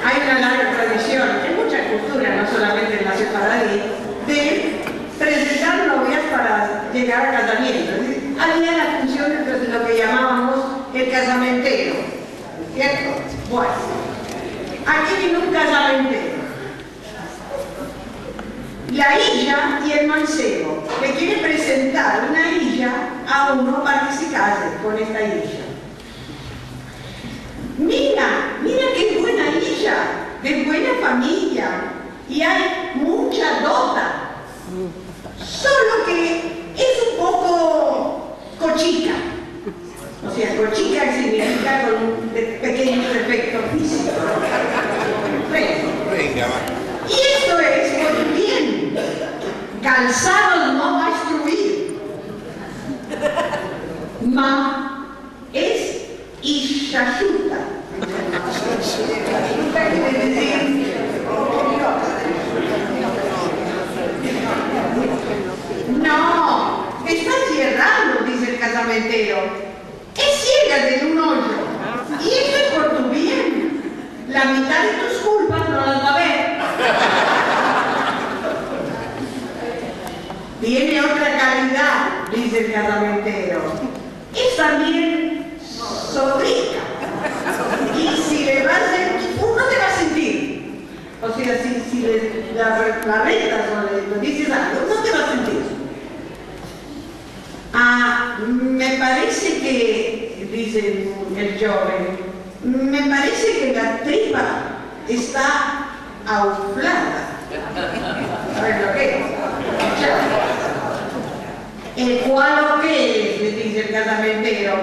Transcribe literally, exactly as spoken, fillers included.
Hay una larga tradición en muchas culturas, no solamente en la sefaradí, de presentar novias para llegar a casamiento. Es decir, había las funciones de lo que llamábamos el casamentero, ¿cierto? Bueno, aquí vino un casamentero. La ija i el mansebo le kere presentar una ija a uno para ke se kaze kon esta ija. Mira, mira ke buena ija, de buena famiya, i ay mucha dota. Solo ke es un poko kochika. O sea, kochika signifika kon un de-, pekenyo defekto fiziko. Bueno. Venga, va. I esto es por tu bien. Kalsados no va a instruir. Ma es ishashuta. Ishashuta kere dizir... No, te estas yerrando, dize el kazamentero. Es siega de un ojo. I esto es por tu bien. La mitad de tus kulpas no las va a ver. Tiene otra kalidad, dize el kazamentero. Es tambien sodrika. I si le vas a, no te va a sentir. O sea, si, si le, la, la retas o le, le dizes algo, no te va a sentir. Ah, me parese ke, dize el djoven, me parese ke la tripa esta aunflada. Saves lo ke es? Ya. El kualo ke es, le dize el kazamentero,